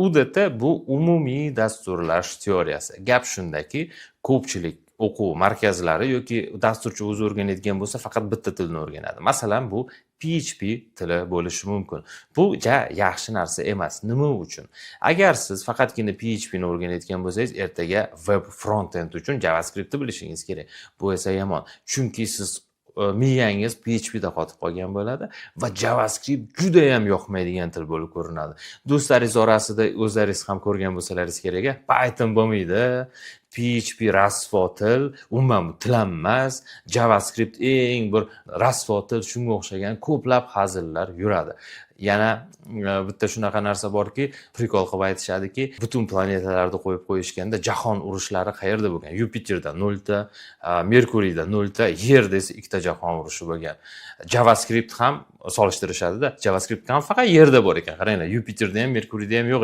UDT bu umumiy dasturlash teoriyasi. Gap shundaki, ko'pchilik o'quv markazlari yoki dasturchi o'zi o'rganadigan bo'lsa, faqat bitta tilni o'rganadi. Masalan, bu PHP tili bo'lishi mumkin. Bu ja yaxshi narsa emas. Nima uchun? Agar siz faqatgina PHP ni o'rganayotgan bo'lsangiz, ertaga web frontend uchun JavaScriptni bilishingiz kerak. Bu esa yomon. Chunki siz miyangiz PHPda qotib qolgan bo'ladi va JavaScript judayam yoqmaydigan til bo'lib ko'rinadi. Do'stlaringiz orasida o'zlaringiz ham ko'rgan bo'lsalaringiz kerak, Python bo'lmaydi, PHP rasvo til, umuman bu til ham emas, JavaScript eng bir rasvo til, shunga o'xshagan ko'plab hazillar yuradi. Yana bitta shunaqa narsa borki, прикол qilib aytishadiki, butun planetalarni qo'yib qo'yishganda jahon urushlari qayerda bo'lgan? Yupiterda nolta, Merkuriyda nolta, Yerda esa ikkita jahon urushi bo'lgan. JavaScript ham solishtirishadida, JavaScript ham faqat Yerda bor ekan. Qaranglar, Yupiterda ham, Merkuriyda ham yo'q.